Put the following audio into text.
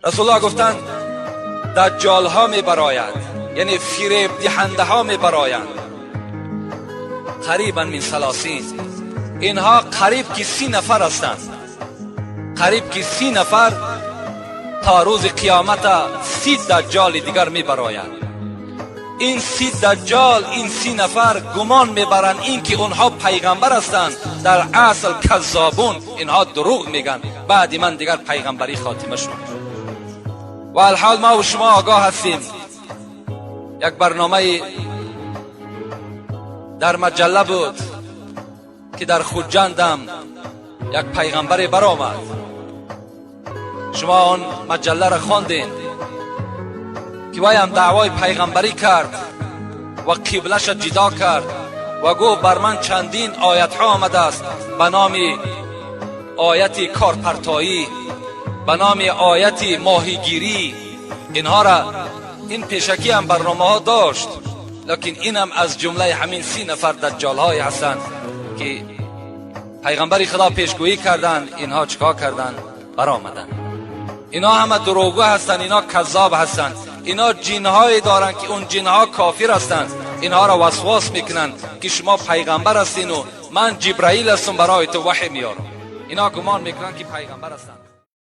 Расулуллоҳ гуфтанд, даҷҷолҳо мебарояд, яъне фиреб диҳандаҳо мебароянд. Қарибан мин салосин, инҳо қариб ки 30 нафар ҳастанд, қариб ки 30 нафар. То рӯзи қиёмата 30 даҷҷоли дигар мебарояд. Ин 30 даҷҷол, ин 30 нафар гумон мебаранд, ин ки онҳо пайғамбар ҳастанд. Дар асл каззобун, инҳо дурӯғ мегӯянд. Баъди ман дигар пайғамбарӣ хотима шуд. Ва алҳол ма шумо огоҳ ҳастем, як барномаи дар маҷалла буд, ки дар Хуҷандам як пайғамбаре баромад. Шумо он маҷалларо хондем, ки ваям даъвои пайғамбарӣ кард ва қиблаша ҷидо кард ва гуфт, бар ман чандин оятҳо омадааст, ба номи ояти корпартоӣ, ба номи ояти моҳигирӣ. Инҳора ин пешакӣ ҳам барномаҳо дошт, лекин инам аз ҷумлаи ҳамин 30 нафар даҷҷолҳое ҳастанд, ки пайғамбари Худо пешгӯӣ карданд. Инҳо чикор карданд? Баромаданд. Инҳо ҳама дурӯғгӯ ҳастанд, инҳо каззоб ҳастанд, инҳо ҷинҳое доранд, ки он ҷинҳо кофир ҳастанд. Инҳоро васвос мекунанд, ки шумо пайғамбар ҳастину ман Ҷибраил ҳастам, барои ту ваҳй меорам. Инҳо гумон мекунанд, ки пайғамбар ҳастанд.